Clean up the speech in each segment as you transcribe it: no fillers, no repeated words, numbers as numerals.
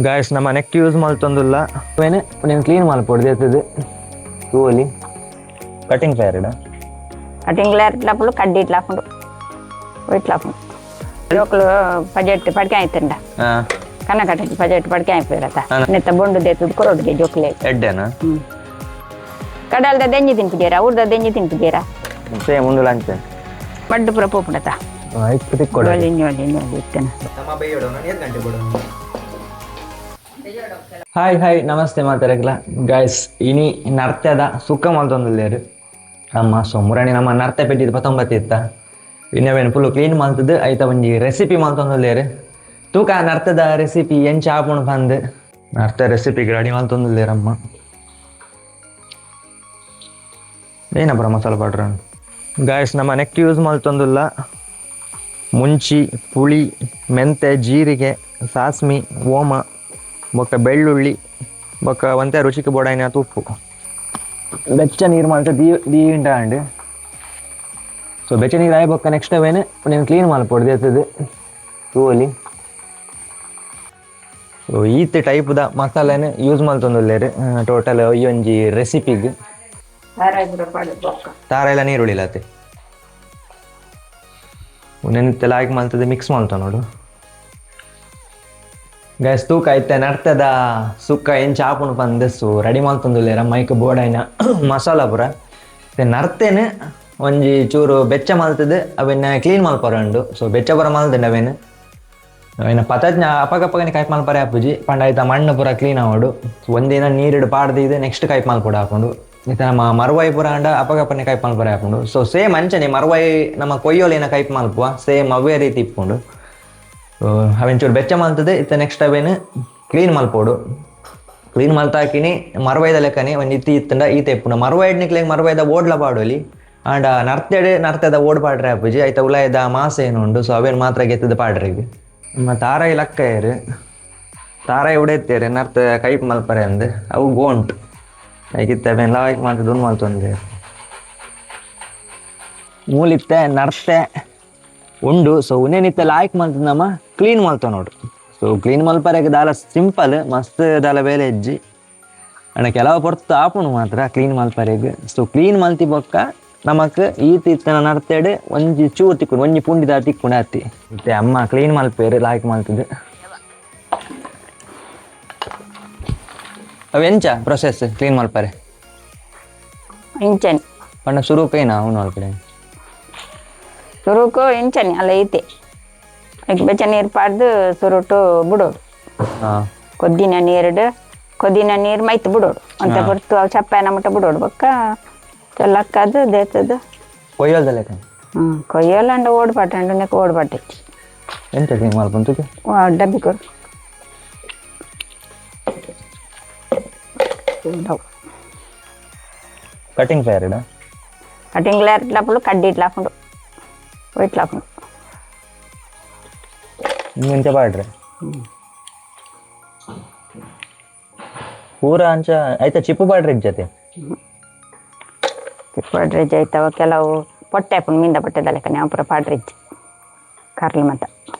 Guys ನಮ್ಮ ನೆಕ್ use ಮಲ್ತೊಂದುಲ್ಲ ವೇನೆ నేను clean ಮಲ್ಪೊಡು ದೇತದು ತೂವಲಿ cutting fair cutting ಇಟ್ಲಾಪುಂಡು ಕಡ್ಡಿ ಇಟ್ಲಾಪುಂಡು ಇಟ್ಲಾಪುಂಡು ಜೋಕುಲು ಪಜೆಟ್ ಪಡ್ಕೆ ಆಯ್ತಂಡ ಹಾಂ ಕನ್ನಕಟ್ಟ ಪಜೆಟ್ ಪಡ್ಕೆ ಆಯ್ಪಿರತ್ತ ಹಾ. ನೆತ್ತ ಬೊಂಡು ದೇತದ ಕೊರೊಡ್ಗೆ ಜೋಕುಲೆ. ಎಡ್ಡೆನಾ? ಕಡಲ್ದ ದೆಂಜಿ ತಿನ್ಪುಜೇರ, ಊರ್ದ ದೆಂಜಿ ತಿನ್ಪುಜೇರ? ಸೇಮ್ ಒಂದು ಲಂಚ್. ಬಡ್ಡು ಪೂರ ಪೋಪುಂಡತ. ಇತ್ತು ತಿಕ್ಕೊಡು. ಒಲಿ ಒಲಿ ಇತ್ತನ. ಹಾಯ್ ಹಾಯ್, ನಮಸ್ತೆ ಮಾತಾಡಕ್ಲ. ಗಾಯ್ಸ್, ಇನಿ ನರ್ತದ ಸುಕ್ಕ ಮಲ್ತೊಂದುಲ್ಲೇರು ಅಮ್ಮ. ಸೊ ಮುರಣಿ ನಮ್ಮ ನರ್ತೆ ಪೆಟ್ಟಿದ್ದು ಪತ್ತೊಂಬತ್ತು ಇತ್ತ ಇನ್ನವೇನು ಫುಲ್ಲು ಕ್ಲೀನ್ ಮಲ್ತದ್ದು ಐತ ಒಂಜಿ ರೆಸಿಪಿ ಮಲ್ತೊಂದುಲ್ಲೇರು. ತೂಕ ನರ್ತದ ರೆಸಿಪಿ ಎಂಚ ಆಪುಣು ಪಂದ್. ನರ್ತ ರೆಸಿಪಿಗೆ ರೆಡಿ ಮಲ್ತೊಂದುಲ್ಲೇರಮ್ಮ. ಏನಪ್ಪರ ಮಸಾಲ ಪೌಡ್ರ್. ಗಾಯ್ಸ್, ನಮ್ಮ ನೆಕ್ ಯೂಸ್ ಮಲ್ತೊಂದುಲ್ಲ ಮುಂಚಿ, ಪುಳಿ, ಮೆಂತೆ, ಜೀರಿಗೆ, ಸಾಸ್ಮಿ, ಓಮ ಬೊಕ್ಕ ಬೆಳ್ಳುಳ್ಳಿ ಬೊಕ್ಕ ಒಂತೆ ರುಚಿಗೆ ಬೋಡಾಯಿನ ತುಪ್ಪು. ಬೆಚ್ಚ ನೀರು ಮಲ್ತ ದೀ ದೀಂಡ ಅಂಡ್. ಸೊ ಬೆಚ್ಚ ನೀರು ಆಯ್ ಬೊಕ್ಕ ನೆಕ್ಸ್ಟ್ ಅವೇನು నేను ಕ್ಲೀನ್ ಮಲ್ಪೊಡು ದೇತದು ತೂವಲಿ. ಸೊ ಈತ್ ಟೈಪ್ದ ಮಸಾಲೆನ ಯೂಸ್ ಮಲ್ತೊಂದುಲ್ಲೇರು ಟೋಟಲ್ ಈ ಒಂಜಿ ರೆಸಿಪಿಗ್. ತಾರ ಎಲ್ಲ ನೀರುಳ್ಳಿ ಲಾತೆ ನೆನೆತ್ತೆಲ್ಲ ಹಾಕಿ ಮಲ್ತದೆ ಮಿಕ್ಸ್ ಮಲ್ತ ನೋಡು. ಗ್ಯಾಸ್, ತೂಕ ಐತೆ ನರ್ತದ ಸುಕ್ಕ ಎಂಚ ಆಪುಣು ಪಂದ್. ಸೊ ರೆಡಿ ಮಲ್ತೊಂದುಲ್ಲೇರ ಮೈಕ್ ಬೋಡಾಯಿನ ಮಸಾಲ ಪೂರ. ನರ್ತೇನೆ ಒಂಜಿ ಚೂರು ಬೆಚ್ಚ ಮಲ್ತದೆ ಅವೆನ್ನ ಕ್ಲೀನ್ ಮಲ್ಪರ ಉಂಡು. ಸೊ ಬೆಚ್ಚ ಪೂರ ಮಲ್ತಂಡು ಅವೇನು ಅವೇನ ಪತಜ್ಞ ಅಪಗಪಗನೆ ಕೈಪ್ ಮಲ್ಪರೆ ಆಪುಜಿ ಪಂಡ ಆಯ್ತಾ ಮಣ್ಣು ಪೂರ ಕ್ಲೀನ್ ಆವಡು. ಒಂದಿನ ನೀರಿಡು ಪಾಡ್ದು ಇದೆ ನೆಕ್ಸ್ಟ್ ಕೈಪ್ ಮಲ್ಪೊಡು ಹಾಕೊಂಡು. ಇತ್ತೆ ನಮ್ಮ ಮರ್ವಾಯಿ ಪೂರ ಅಂಡ ಅಪಗಪನೆ ಕೈಪ್ ಮಲ್ಪರೆ ಹಾಕೊಂಡು. ಸೊ ಸೇಮ್ ಅಂಚನೆ ಮರ್ವಾಯಿ ನಮ್ಮ ಕೊಯ್ಯೋಲಿನ ಕೈಪ್ ಮಲ್ಪುವ ಸೇಮ್ ಅವೇ ರೀತಿ ಇಪ್ಪುಂಡು. ಅವೆನ್ ಚೂರು ಬೆಚ್ಚ ಮಲ್ತದೆ ಇತ್ತೆ ನೆಕ್ಸ್ಟ್ ಅವೇನು ಕ್ಲೀನ್ ಮಲ್ಪೊಡು. ಕ್ಲೀನ್ ಮಲ್ತಾಕಿನಿ ಮರ್ವಾಯ್ದ ಲೆಕ್ಕನೆ ಒಂಜಿ ಇತ್ತಿ ಇತ್ತಂಡ ಈತೆ ಇಪ್ಪುಂಡು. ಮರ್ವಾಯ್ಡ್ ನಿಕ್ಲೆಗ್ ಮರ್ವಾಯ್ದ ಓಡ್ಲ ಪಾಡೊಲಿ. ಆಂಡ ನರ್ತೆಡ್ ನರ್ತೆದ ಓಡ್ ಪಾಡ್ರೆ ಆಪುಜಿ. ಐತ ಉಲಾಯ್ದ ಮಾಸ ಏನು ಉಂಡು, ಸೊ ಅವೇನು ಮಾತ್ರ ಗೆತ್ತದ ಪಾಡ್ರೆಗ್. ನಮ್ಮ ತಾರಾಯಿ ಲಕ್ಕಯರು, ತಾರಾಯಿ ಉಡೆತ್ತೇರು ನರ್ತ ಕೈಪ್ ಮಲ್ಪರೆ ಅಂದ್. ಅವು ಗೋಂಟು ಐಕಿತ್ತೆ ಅವೇನು ಲಾಯ್ಕ್ ಮಲ್ತದ ಉಂದು ಮಲ್ತೊಂದೆ. ಮೂಲಿತ್ತೆ ನರ್ತೆ ಉಂಡು. ಸೊ ಉನೇನಿತ್ತೆ ಲಾಯ್ಕ್ ಮಲ್ತದ ನಮ್ಮ ಕ್ಲೀನ್ ಮಲ್ತ ನೋಡು. ಸೊ ಕ್ಲೀನ್ ಮಲ್ಪರೆಗ್ ದಾಲ ಸಿಂಪಲ್, ಮಸ್ತ್ ದಾಲ ಬೇಲೆ ಹೆಜ್ಜಿ ಅಣ್ಣ. ಕೆಲವು ಪೊರ್ತು ಆಪುಂಡು ಮಾತ್ರ ಕ್ಲೀನ್ ಮಲ್ಪರೆಗ್. ಸೊ ಕ್ಲೀನ್ ಮಲ್ತಿ ಬೊಕ್ಕ ನಮಕ್ ಈತ್ ಇತ್ತನ ನರ್ತೇಡು ಒಂಜಿ ಚೂರು ತಿಕ್ಕುಂಡು, ಒಂಜಿ ಪುಂಡಿದ ತಿಕ್ಕುಂಡು ಅತ್ತಿ. ಇತ್ತೆ ಅಮ್ಮ ಕ್ಲೀನ್ ಮಲ್ಪೇರು ಲಾಯ್ಕ್ ಮಲ್ತದು. ಅವು ಎಂಚ ಪ್ರೊಸೆಸ್ ಕ್ಲೀನ್ ಮಲ್ಪರೆ? ಇಂಚನಿ. ಪಂಡ ಸುರೂಪೇನಾ ಅವನು ಮಲ್ಪರೆ? ಸುರುಕು ಇಂಚನಿ ಅಲ್ಲ ಐತೆ. ಅದಕ್ಕೆ ಬೆಚ್ಚ ನೀರು ಪಾಡ್ದು ಸುರುಟು ಬಿಡೋಡು. ಕೊದ್ದಿನ ನೀರುಡು ಕೊದಿನ ನೀರು ಮೈತ್ ಬಿಡೋಡು ಅಂತ ಹೊರ್ತು ಅವು ಚಪ್ಪೆ ಮಟ್ಟ ಬಿಡೋಡು. ಬೊಕ್ಕ ಲಕ್ಕದು ದೇತದು. ಕೊಯ್ಯೋಲ್ದ ಲೆಕ್ಕ? ಹ್ಞೂ, ಕೊಯ್ಯೋಲ್ಲ ಅಂಡ ಓಡ್ ಪಾಟಂಡು ನೆಕ್ ಓಡ್ ಪಾಟೈತಿ. ಎಂಚ ಕ್ಲೀನ್ ಮಲ್ಪಂತು? ಡಬ್ಬಿ ಕೊರು. Cutting fair? Cutting ಇಟ್ಲಾಪುಂಡು, ಕಡ್ಡಿ ಇಟ್ಲಾಪುಂಡು, ಇಟ್ಲಾಪುಂಡು. ಇಂಚ ಪಾಡ್ರೆ ಪೂರ ಅಂಚ ಆಯ್ತಾ? ಚಿಪ್ಪು ಪಾಡ್ರೆ ಜೊತೆ? ಪಾಡ್ರೆಜ್ ಆಯ್ತವ. ಕೆಲವು ಪೊಟ್ಟೆ ಆಪುಂಡು, ಮೀಂದ ಪೊಟ್ಟೆದ ಲೆಕ್ಕನೆ ಅವು ಪೂರ ಪಾಡ್ರೆಜ್ ಕರ್ಲು ಮತ್ತ.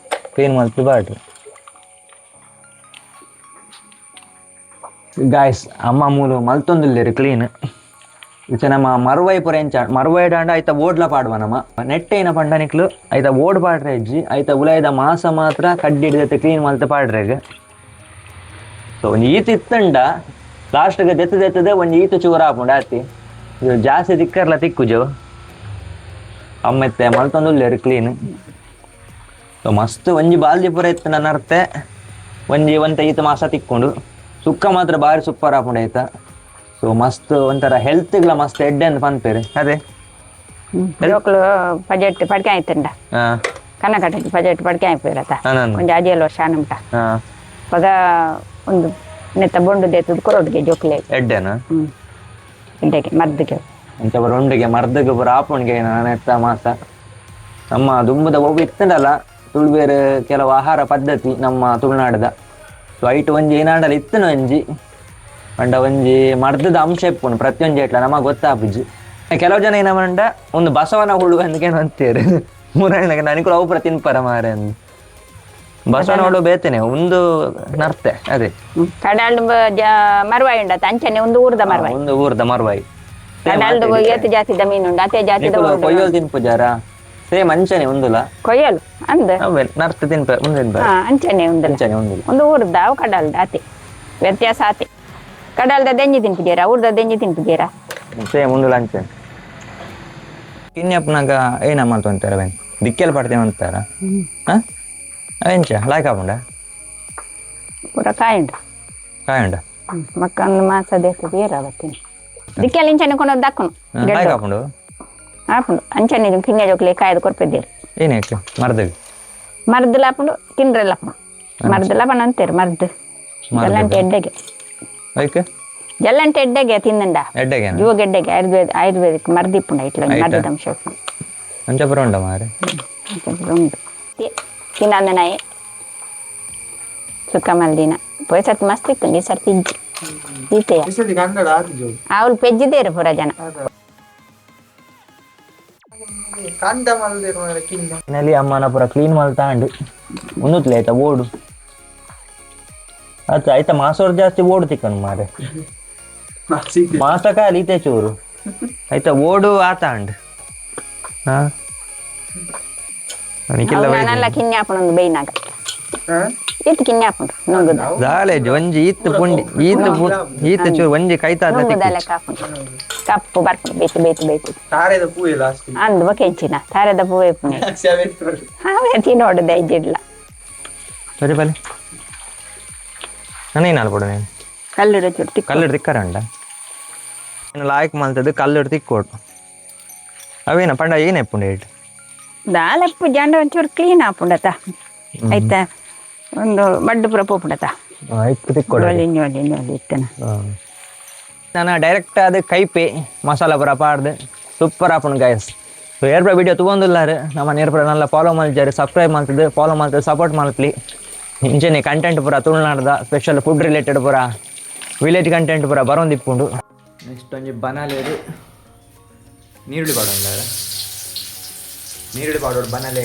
ಕ್ಲೀನ್ ಮಲ್ತು ಪಾಡ್ರೆ. ಗಾಯ್ಸ್, ಅಮ್ಮ ಮೂಲು ಮಲ್ತೊಂದುಲ್ಲೇರು ಕ್ಲೀನ್. ಇತ್ತೆ ನಮ್ಮ ಮರುವೈ ಪೂರ ಎಂಚ ಮರುವೈಡ್ ಅಂಡ ಐತ ಓಡ್ಲ ಪಾಡುವ ನಮ್ಮ ನೆಟ್ಟೈನ ಪಂಡ ನಿಕ್ಲು ಐತ ಓಡ್ ಪಾಡ್ರೆ ಇಜ್ಜಿ. ಐತ ಉಲಾಯ್ದ ಮಾಸ ಮಾತ್ರ ಕಡ್ಡಿ ಹಿಡಿದತ್ತೆ ಕ್ಲೀನ್ ಮಲ್ತ ಪಾಡ್ರೆಗ್. ಸೊ ಒಂಜಿ ಈತ್ ಇತ್ತಂಡ ಲಾಸ್ಟ್ಗೆ ದೆತ್ತು ದೆತ್ತದೆ ಒಂಜಿ ಈತ ಚೂರ ಆಪುಂಡು ಆತಿ. ಇದು ಜಾಸ್ತಿ ತಿಕ್ಕರ್ಲ ತಿಕ್ಕುಜು. ಅಮ್ಮೆತ್ತೆ ಮಲ್ತೊಂದುಲ್ಲೇರು ಕ್ಲೀನ್. ಸೊ ಮಸ್ತ್ ಒಂಜಿ ಬಾಲ್ದಿ ಪೂರ ಇತ್ತು ನನ್ನ ಅರ್ತೆ ಒಂಜಿ ಒಂತ ಈತ ಮಾಸ ತಿಕ್ಕೊಂಡು. ಸುಕ್ಕ ಮಾತ್ರ ಬಾರಿ ಸೂಪರ್ ಆಪುಂಡು ಆಯ್ತಾ. ಸೊ ಮಸ್ತ್ ಒಂಥರ ಹೆಲ್ತ್ಗ್ಲ ಮಸ್ತ್ ಎಡ್ಡೆ ಅಂತ ಪನ್ಪೇರು ಅದೇ. ಜೋಕುಲು ಪಜೆಟ್ ಪಡ್ಕೆ ಆಯ್ತಂಡ. ಕನ್ನಕಟ್ಟಕ್ಕೆ ಪಜೆಟ್ ಪಡ್ಕೆ ಆಯ್ಪಿರತ್ತ. ಒಂಜಿ ಅಜಿಯಲ್ ವರ್ಷ ಆನಮಟ ಪಗ ಒಂದು ನೆತ್ತ ಬೊಂಡು ದೇತದ ಕೊರೊಡ್ಗೆ ಜೋಕುಲೆ. ಎಡ್ಡೆನಾ? ಹ್ಞೂ, ಎಡ್ಡೆಗೆ ಮದ್ದುಗೆ. ಅಂಚ ಬರ ಉಂಡಿಗೆ ಮರ್ದಗೆ ಪೂರ ಆಪುಂಡಿಗೆ ನೆತ್ತ ಮಾಸ. ನಮ್ಮ ದುಂಬುದ ಒಬ್ಬ ಇತ್ತಂಡಲ್ಲ ತುಳುಬೇರು ಕೆಲವು ಆಹಾರ ಪದ್ಧತಿ ನಮ್ಮ ತುಳುನಾಡದ. ಸೊ ಐಟ್ ಒಂಜಿ ಏನಾಂಡಲ ಇತ್ತನ ಒಂಜಿ ಪಂಡ ಒಂಜಿ ಮರ್ದದ ಅಂಶ ಇಪ್ಪುಂಡು ಪ್ರತಿಯೊಂಜಿ ಎಟ್ಲ ನಮಗೆ ಗೊತ್ತಾಪುಜಿ. ಕೆಲವು ಜನ ಏನ ಪಂಡ ಒಂದು ಬಸವನ ಹುಳು ಅಂದ್ಕೇನು ಅಂತೀರಿ. ಮೂರಣ್ಣಗೆ ನನಗೆ ಅವು ಪೂರ ತಿನ್ಪರ ಮಾರೆ ಅಂದ್. ಬಸವನೋಡು ಬೇತೇನೆ ಒಂದು ನರ್ತೆ ಅದೇ. ಕಡಲ್ಡ್ ಮರ್ವಾಯಿ ಉಂಡತ ಅಂಚನೆ ಒಂದು ಊರ್ದ ಮರ್ವಾಯಿ. ಒಂದು ಊರ್ದ ಮರ್ವಾಯಿ. ಕಡಲ್ಡ್ ಏತ್ ಜಾತಿದ ಮೀನು ಉಂಡು ಅತೆ ಜಾತಿದ. ಕೊಯ್ಯೋಲ್ ತಿನ್ಪುಜಾರ ಸೇಮ್ ಅಂಚನೆ ಉಂದುಲ. ಕೊಯ್ಯಲು ಅಂದ್ ಅವೇ ನರ್ತೆ ತಿನ್ಪ ಉಂದು ತಿನ್ಪ. ಅಂಚನೆ ಉಂದುಲ. ಅಂಚನೆ ಉಂದುಲ. ಒಂದು ಊರ್ದ ಅವು ಕಡಲ್ದ ಅತೆ ವ್ಯತ್ಯಾಸ ಆತೆ. ಕಡಲ್ದ ದೆಂಜಿ ತಿನ್ಪುಜೇರ ಊರ್ದ ದೆಂಜಿ ತಿನ್ಪುಜೇರ. ಸೇಮ್ ಉಂದುಲ ಅಂಚನೆ. ಕಿನ್ಯಪ್ಪನಾಗ ಏನ ಮಲ್ತೊಂತಾರ ಬೇನ್ ದಿಕ್ಕೆಲ್ ಪಡ್ತೇವೆ ಅಂತಾರ. ಹಾ ಅವೆಂಚ ಲಾಯ್ಕ್ ಆಪುಂಡ? ಪೂರ ಕಾಯುಂಡು. ಕಾಯುಂಡ? ಮಕ್ಕಂದು ಮಾಸ ದೇತದ ಏರ ಬತ್ತೀನಿ ದಿಕ್ಕೆಲ್ ಇಂಚನೆ ಕೊನೊಂದು ದಕ್ಕುನು. ಲಾಯ್ಕ್ ಆಪುಂಡು? ಆಪುಂಡು ಅಂಚನೆ ಕಿನ್ಯ ಜೋಕ್ಲೆ ಕಾಯ್ದು ಕೊರ್ಪಿದ್ದೀರಿ. ಏನೇಕೆ ಮರ್ದಗ್? ಮರ್ದಲ ಆಪುಂಡು ತಿಂಡ್ರೆಲ್ಲ ಆಪುಂಡು. ಮರ್ದಲ ಬಣ್ಣ ಅಂತೀರು ಮರ್ದು ಜಲ್ಲಂಟೆ ಎಡ್ಡೆಗೆ. ಐಕ್ ಜಲ್ಲಂಟೆ ಎಡ್ಡೆಗೆ ತಿಂದಂಡ. ಎಡ್ಡೆಗೆ? ಜುವಗೆಡ್ಡೆಗೆ ಆಯುರ್ವೇದ ಆಯುರ್ವೇದಿಕ್ ಮರ್ದು ಇಪ್ಪುಂಡು ಇಟ್ಲ ಮರ್ದದ ಅಂಶ ಉಪ್ಪುಂಡು. ಅಂಚ ಪುರ ಉಂಡ ಮಾರೆ. ಉಂಡು ತಿನ್ನಂದ ನಾಯಿ ಸುಕ್ಕ ಮಲ್ದಿನ ಪೋಯ್ ಸರ್ತಿ ಮಸ್ತ್ ಇತ್ತು ಈ ಸರ್ತಿ ಇಜ್ಜಿ ಈತೆಯ. ಕನ್ನಡ ಆತಿ ಜೋಡು. ಅವ್ಲು ಪೆಜ್ಜಿದೇರು ಪೂರ ಜನ. ಕಂಡ ಮಲ್ದಿರು ಮಾರೆ ಕಿನ್ನ. ನಲ್ಲಿ ಅಮ್ಮನ ಪೂರ ಕ್ಲೀನ್ ಮಲ್ತಾಂಡು ಉಂದುತ್ಲೆ ಆಯ್ತಾ ಓಡು ಆಯ್ತು ಆಯ್ತಾ ಮಾಸೋರ್ ಜಾಸ್ತಿ ಓಡು ತಿಕ್ಕನು ಮಾರೆ. ಮಾಸ ಖಾಲಿ ಇತ್ತೆ ಚೂರು ಆಯ್ತಾ ಓಡು ಆತಾಂಡ್. ಹಾ ನಿಖಿಲ. ನಾನೆಲ್ಲ ಕಿನ್ಯಾಪುಂಡು ಬೇಯ್ನಾಗ ಇತ್ತು ಕಿನ್ಯಾಪುಂಡು ನುಂಗುದ. ದಾಲೇಜ್ ಒಂಜಿ ಈತ್ ಪುಂಡಿ ಈತ್ ಈತ್ ಚೂರು ಒಂಜಿ ಕೈತಾದ. ನುಂಗುದ ಲೆಕ್ಕ ಹಾಪುಂಡು ಕಪ್ಪು ಬರ್ಪುಂಡು ಬೇಯ್ತು ಬೇಯ್ತು ಬೇಯ್ತು. ತಾರೆದ ಪೂವೆ ಲಾಸ್ಟ್. ಅಂದ್ ಬೊಕೆಂಚಿನ ತಾರೆದ ಪೂವೆ ಪುಣೆ. ಅವೇ ತಿನ್ನೋಡು ದೈಜಿಡ್ಲ. ಸರಿ ಬಲೆ ನಾನೇನು ಅಲ್ಪಡು ನೀನು. ಕಲ್ಲುಡ ಚೂರು ತಿಕ್ಕ. ಕಲ್ಲುಡು ತಿಕ್ಕರ ಉಂಡ ಲಾಯ್ಕ್ ಮಲ್ತದ್ದು ಕಲ್ಲುಡು ತಿಕ್ಕೋಡು ಅವೇನ ಪಂಡ ಏನೆಪ್ಪುಂಡು ಏಟ್. ದಾಲಪ್ಪು ಜಂಡ ಒಂಚೂರು ಕ್ಲೀನ್ ಆಪುಂಡತ ಆಯ್ತಾ ಒಂದು ಮಡ್ಡು ಪೂರ ಪೋಪುಂಡತ. ಇಪ್ಪು ತಿಕ್ಕೋಡು. ಒಲಿ ಒಲಿ ಒಲಿ ಇತ್ತನ. ನಾನು ಡೈರೆಕ್ಟ್ ಅದು ಕೈಪೆ ಮಸಾಲ ಪೂರ ಪಾಡ್ದು ಸೂಪರ್ ಆಪುಂಡು ಗೈಸ್. ಸೊ ಏರ್ಪಡ ವೀಡಿಯೋ ತಗೊಂಡಿಲ್ಲಾರು ನಮ್ಮ ನೇರ್ಪಡ ನಲ್ಲ ಫಾಲೋ ಮಲ್ಜಾರು ಸಬ್ಸ್ಕ್ರೈಬ್ ಮಲ್ತದ್ದು ಫಾಲೋ ಮಲ್ತದ್ದು ಸಪೋರ್ಟ್ ಮಲ್ಪ್ಲಿ. ಇಂಚನೆ ಕಂಟೆಂಟ್ ಪೂರ ತುಳುನಾಡ್ದ ಸ್ಪೆಷಲ್ ಫುಡ್ ರಿಲೇಟೆಡ್ ಪೂರ ವಿಲೇಜ್ ಕಂಟೆಂಟ್ ಪೂರ ಬರೋಂದಿಪ್ಪುಂಡು. ನೆಕ್ಸ್ಟ್ ಒಂಜಿ ಬನಾಲೇಡು ನೀರುಳ್ಳಿ ಪಾಡೋಂಡ ನೀರುಳ್ಳಿ ಪಾಡೋಡು ಬನಾಲೆ.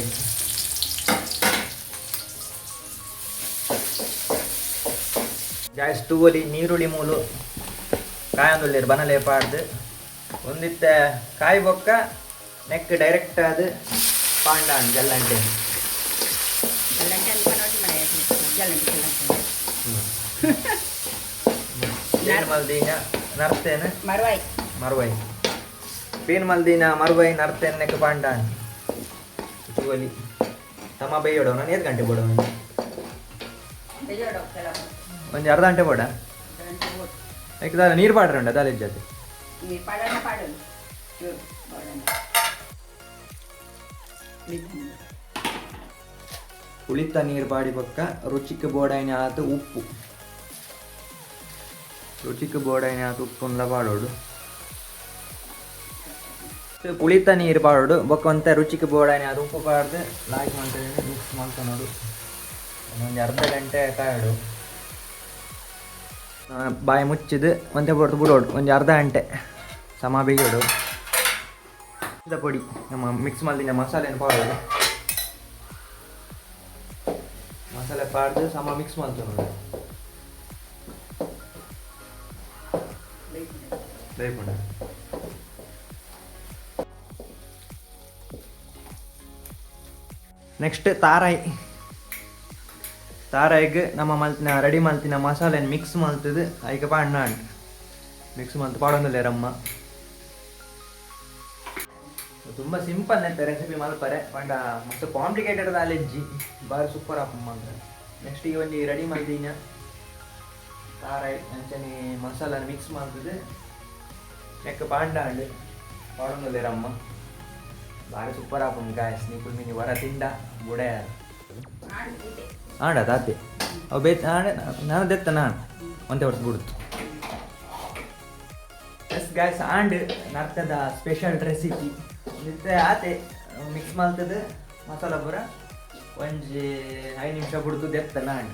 ಗ್ಯಾಸ್ ತೂವಲಿ ನೀರುಳ್ಳಿ ಮೂಲು ಕಾಯೊಂದುಲ್ಲೇರು ಬನಲೆ ಪಾಡ್ದು ಒಂದಿತ್ತ ಕಾಯಿ ಬೊಕ್ಕ ನೆಕ್ ಡೈರೆಕ್ಟ್ ಅದು ಪಾಂಡಾನ್ ಜಲ್ಲಂಟೆ. ಏನು ಮಲ್ದೀನ ನರ್ತೇನೆ ಮರುವಾಯಿ. ಮರುವೈ ಪೀನ್ ಮಲ್ದೀನ ಮರುವೈ ನರ್ತೇನೆ ನೆಕ್ ಪಾಂಡಾನ್ ತೂವಲಿ ತಮ್ಮ ಬೇಯೋಡು. ನಾನು ಏಳು ಗಂಟೆ ಬೋಡು? ಒಂಜಿ ಅರ್ಧ ಗಂಟೆ ಬೋಡ ಯಾಕೆ ದಾಲ ನೀರು ಪಾಡ್ರೆ ಉಂಡ ದಾಲ ಇಜ್ಜತೆ. ಪುಳಿತ ನೀರು ಪಾಡಿ ಪಕ್ಕ ರುಚಿಕ್ ಬೋಡೈನ ಆತು ಉಪ್ಪು ರುಚಿಕ್ ಬೋಡೈನ ಆತು ಉಪ್ಪುನ್ಲ ಪಾಡೋಡು. ಪುಳಿತ ನೀರು ಪಾಡೋಡು ಬೊಕ್ಕ ಒಂತೆ ರುಚಿಕ್ ಬೋಡೈನ ಆತು ಉಪ್ಪು ಪಾಡ್ದು ಲಾಯ್ಕ್ ಮಾಡ್ತೇನೆ ಮಿಕ್ಸ್ ಮಾಡ್ಕೊಳೋಡು. ಒಂಜಿ ಅರ್ಧ ಗಂಟೆ ಕಾಯೋಡು ಬಾಯಿ ಮುಚ್ಚಿದ್ದು ಒಂತೆ ಪೊರ್ತು ಬಿಡೋಡು ಒಂಜಿ ಅರ್ಧ ಗಂಟೆ ಸಮ ಬೇಯೋಡು. ಪೊಡಿ ನಮ್ಮ ಮಿಕ್ಸ್ ಮಲ್ದಿನ ಮಸಾಲೆಯನ್ನು ಪಾಡೋಡು. ಮಸಾಲೆ ಪಾಡ್ದು ಸಮ ಮಿಕ್ಸ್ ಮಾಡ್ತು ನೋಡಿ ಬೇಯ್ಪುಂಡ. ನೆಕ್ಸ್ಟ್ ತಾರಾಯಿ ತಾರಾಯಿಗ್ ನಮ್ಮ ಮಲ್ತಿನ ರೆಡಿ ಮಲ್ತಿನ ಮಸಾಲೆನ ಮಿಕ್ಸ್ ಮಲ್ತದು ಐಕ ಪಾಡ್ನ ಮಿಕ್ಸ್ ಮಲ್ತು ಪಾಡೊಂದುಲ್ಲೇರಮ್ಮ. ತುಂಬ ಸಿಂಪಲ್ ನೆತ್ತ ರೆಸಿಪಿ ಮಲ್ಪರೆ ಪಂಡ ಮಸ್ತ್ ಕಾಂಪ್ಲಿಕೇಟೆಡ್ ದಾಲೆಜ್ಜಿ ಬಾರಿ ಸೂಪರ್ ಆಪುಂಡು ಮಾತ್ರ. ನೆಕ್ಸ್ಟ್ ಈ ಒಂಜಿ ರೆಡಿ ಮಲ್ದಿನ ತಾರಾಯಿ ಅಂಚನೆ ಮಸಾಲಾನ ಮಿಕ್ಸ್ ಮಲ್ತದು ನೆಕ್ ಪಾಂಡಾಂಡ್ ಪಾಡೊಂದುಲ್ಲೇರಮ್ಮ. ಬಾರಿ ಸೂಪರ್ ಆಪುಂಡು ಗಾಯ್ಸ್. ನಿಕುಲ್ ಮಿನಿ ವರ ತಿಂಡ ಬುಡೆ ಆಂಡ ತಾತೆ ಅವು ಬೇತ್ ಆಂಡ ನಾನು ದೆತ್ತ ನಾನು ಒಂತೆ ವರ್ಷ ಬಿಡುತ್ತು. ಎಸ್ ಗಾಯ್ಸ್ ಆಂಡ್ ನರ್ತದ ಸ್ಪೆಷಲ್ ರೆಸಿಪಿ ಇತ್ತೆ ಆತೆ ಮಿಕ್ಸ್ ಮಲ್ತದ ಮಸಾಲ ಪೂರ ಒಂಜಿ 5 ನಿಮಿಷ ಬಿಡ್ದು ದೆತ್ತ NAND.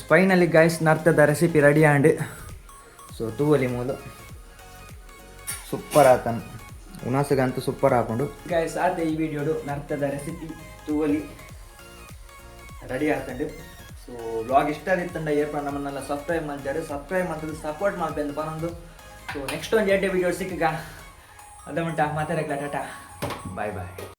Finally guys ನರ್ತದ recipe ready ಆಂಡ್. ಸೊ ತೂವಲಿ ಮೂಲು ಸೂಪರ್ ಆತನ್ ಉಣಾಸಗಂತೂ ಸೂಪರ್ ಆಪುಂಡು ಗಾಯ್ಸ್. ಆತೆ ಈ ವಿಡಿಯೋಡು ನರ್ತದ ರೆಸಿಪಿ ತೂವಲಿ ರೆಡಿ ಆತಂಡು. ಸೊ ವ್ಲಾಗ್ ಇಷ್ಟ ಆಗಿತ್ತಂಡ ಏರ್ಪ ನಮ್ಮನ್ನೆಲ್ಲ ಸಬ್ಸ್ಕ್ರೈಬ್ ಮಾಡ್ತಾರೆ, ಸಬ್ಸ್ಕ್ರೈಬ್ ಮಾಡ್ತದೆ, ಸಪೋರ್ಟ್ ಮಾಡ್ಬೇಕು ಪನೊಂದು. ಸೊ ನೆಕ್ಸ್ಟ್ ಒಂದು ಎಡ್ಡೆ ವಿಡಿಯೋ ಸಿಕ್ಕಗ ಅದ ಮಟ್ಟ ಮಾತಾಡಕ್ಲ. Tata, boy boy.